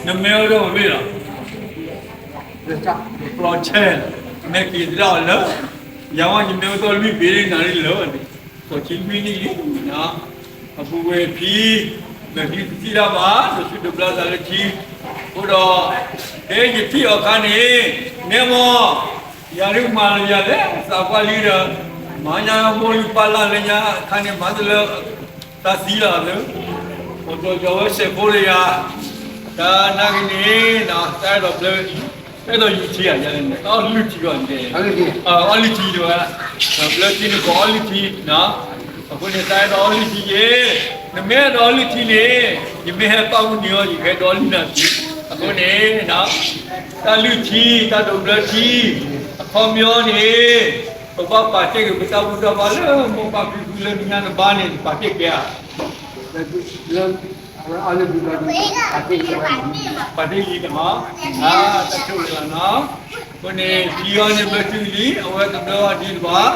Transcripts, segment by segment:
နမ့ၢ်အိၣ်ဒီးပမ့ၢ်လီၤ, ပျီဆဲ, မ့ၢ်က့ၤတၢ်အီၤလၢ, ယဝဲယမ့ၢ်အိၣ်ဒီးလွံၢ်ဘ့ၣ်နၤလံလၢ, စီၤဆံလွံၢ်နံၣ်လံ, အပူၤဝဲဖံ, မ့ၢ်ဖံတထံၣ်တၢ်ဘၣ်, ဒီးဆူတဘျီသးလၢထံ, အဃိဒီး, ဖဲယထံၣ်အီၤအခါန့ၣ်, နဲမီၢ်, ယၤဒုးမၤလၢယၤလဲၣ်, သးပှၢ်လံဒီး, မၤညါမိၢ်လံပၢ်လၢ်လၢညါအခါန့ၣ် မၤသလၢ တၢ်သံလီၤသၢ, အိၣ်ဒီးယီၤဝဲစဲးဖိလၢယၤ, တၢ်နာ်က့ၤန့ၣ်, တၢ်အဲၣ်ဒိးဘျၢ, အဲၣ်ဒိးယူၤထံဧါ, အီၣ်လွံၢ်ထံဘၣ်, အီၣ်လွံၢ်ထံတဝဲ, ဘျၢထံန့ၣ်ကီးအီၣ်လွံၢ်ထံ, အဃိန့ၣ် တၢ်အဲၣ်ဒိးအီၣ်လွံၢ်ထံယ့ၣ်, နမ့ၢ်အဲၣ်ဒိးအီၣ်လွံၢ်ထံန့ၣ်, ယမ့ၢ်ဟဲပာ်မူန့ၢ်အီၤ ယကဟဲဒိးအီၣ်လွံၢ်နၤထံ, အဃိန့ၣ် တၢ်လွံၢ်ထံ, တၢ်ဒိးဘျၢထံ, အခီပညီန့ၣ်, ပဘၣ်ပာ်တ့ၢ်က့ၤပတၢ်ဘူၣ်တၢ်ဘါလၢမိၢ်ပၢ်ဖံဖုလၢနညါနဘါန့ၣ် နပာ်တ့ၢ်က့ၤဧါ, လၢ, ပာ်တ့ၢ်လံတမး, တၢ်ဆိၣ်ဂ့ၤလီၤနီၤ, အဃိန့ၣ် ထံအီၤန့ၣ်ဘျၢထံလံ, အဝဲတဘျၢအီၤဒံးတဘၣ်,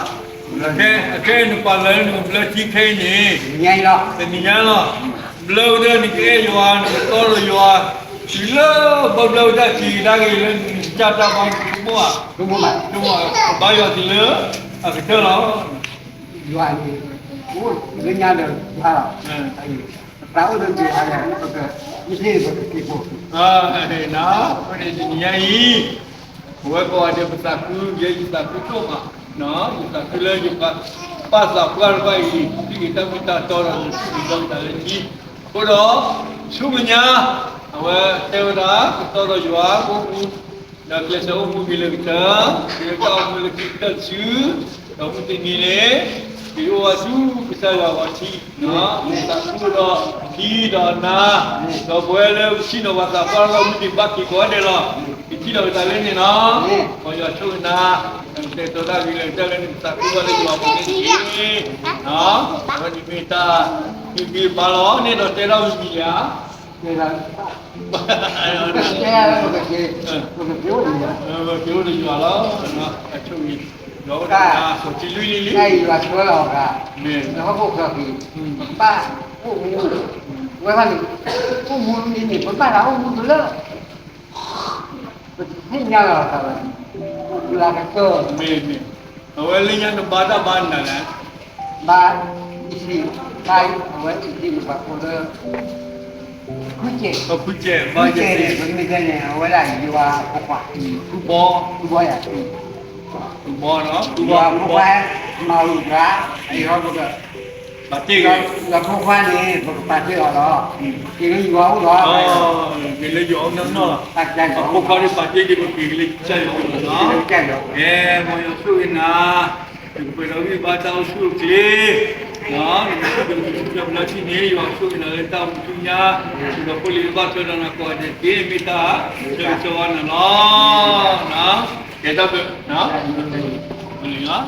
အခဲအံၤနပာ်လၢနကဘျၢထံခဲအံၤန့ၣ်, တနံၤညါလီၤ, တနံၤညါလီၤ, ဘျၢဝဲဒၣ်နကအဲၣ်ယွၤ နကတီဒီးယွၤ, တုၤလၢဘၣ်ဘျၢဝဲဒၣ်ထံကဒါက့ၤလၢနကစၢ်တၢ်ဘါမူဘၣ်, ကဘါယွၤတုၤလၢ, အကတၢၢ်လီၤ, ယွၤန့ၣ်, လၢညါဒီးယွၤလီၤ, ပသးအိၣ်လၢယွၤဒီး, ယသ့ၣ်ပကက့ၤဖိ, အဃိန့ၣ်တနံၤညါအံၤ, ပဝဲကိးဂၤဒဲးပသးခု, ယဲယသးခုဒိၣ်မး, ယသးခုလၢယပၢ်သးပှၢ်တဖၣ်အံၤ ဟ့ၣ်က့ၤတၢ်မ့ၢ်တၢ်တီဒီး နဆူၣ်က့ၤဒီးမတၤလၢနံၤ, အဃိဒီး, ဆူမဲာ်ညါ, အဝဲတဲဝဲဒၣ် ကတီဒီးယွၤအိၣ်မူ, ဒီးကျဲးစၢးအိၣ်မူက့ၤလၢကတၢၢ်, ကတၢၢ်အိၣ်မူလၢခံကတၢၢ်တစု, ဒီးမုၢ်တနံၤန့ၣ်, ကအိၣ်ဝဲဆူကစၢ်ယွၤအဂီၢ်ထံး, သးခုဒီး, ထံဒီးနၤ, ဒီးပဝဲလၢပဆံးနီၤပှၤသးပှၢ်လီၤ မုၢ်တနံၤဘၣ်က့ၤကိးဂၤဒဲးလီၤ, ကထံၣ်ဒီးပသးလၢန့ၣ်လီၤ, ပယွၤဆိၣ်ဂ့ၤနၤ, ကတဲာ်ကတီၤတၢ်ဂ့ၤလၢကတၢၢ်လၢနကသးခုဘၣ်လၢယွၤအပူၤန့ၣ်တက့ၢ်, အဝဲန့ၣ်မ့ၢ်တၢ်, မ့ၢ်မ့ၢ်ဘၣ်လီၤန့ၣ်ဒီးတဲထီၣ်မံၤမံၤဧါ တဲ, ပကက့ၤအိၣ်ဒီးယွၤလီၤ, အဆိၣ်ဂ့ၤ, ဒီးအိၣ်ဒီးယွၤ စီၤဆံလွံၢ်လံ, တၢ်အံၤယွၤဆှၢလီၤအီၤဂၤ, မ့ၢ်လၢဟီၣ်ခိၣ်ချၢက့ၤ, ပဘၣ်အိၣ်မူ, ဝဲခီန့ၣ်, အိၣ်မူန့ၣ် ပဘၣ်သးအိၣ်မူတလၢ ပသ့ၣ်ညါလီၤသးဝဲ, လၢကတၢၢ်, မ့ၢ်မ့ၢ်, အဝဲလၢညါနဘါတၢ်ဘါနၤလဲၣ်, ဘါ, ဘါ, အဝဲအံၤသ့ၣ်န့ၣ်ပှၤကိးလၢ ဖုကဲး, ဖုကဲး, ဖုကဲးန့ၣ် ပမ့ၢ်တဲန့ၣ် အဝဲဒၣ်ယွၤအဖိခွါ, ဖုဘီ, ဖုဘီယၤ, ဖုဘီ, ယွၤအဖိခွါ, မၤအုၣ်ဂၤ, အအံၤဟီပက ပာ်တ့ၢ်ဂ့ၤ, ယွၤဖိခွါန့ၣ် ပကပာ်တ့ၢ်အီၤလီၤ, က့ၤလၢယွၤအိၣ်လီၤ, က့ၤလၢယွၤအိၣ်နီၢ်နီၢ်, အဖိခွါန့ၣ်ပာ်တ့ၢ်က့ၤ ပက့ၤက့ၤလၢကစၢ်ယွၤအိၣ်လီၤ, ကဲ, မ်ယွၤဆိၣ်ဂ့ၤနၤ, ယကပှဲၤဒီးဂံၢ်ဘါတၢ်အိၣ်ဆူၣ်အိၣ်ချ့ ဒီးပကစၢ်ဘျါထံၣ်န့ၣ် ယွၤဆိၣ်ဂ့ၤနၤလၢတၢ်အိၣ်မူဆူညါ, ဒီးဖိလံၤတဖၣ်ဆၢဒီးနၤကိးဂၤဒဲးသ့ၣ် မ့ၢ်တၢ်ဆၢဂ့ၤဆၢဝါနၤလီၤ, ကဲတၢ်ဘျုး, လီၤ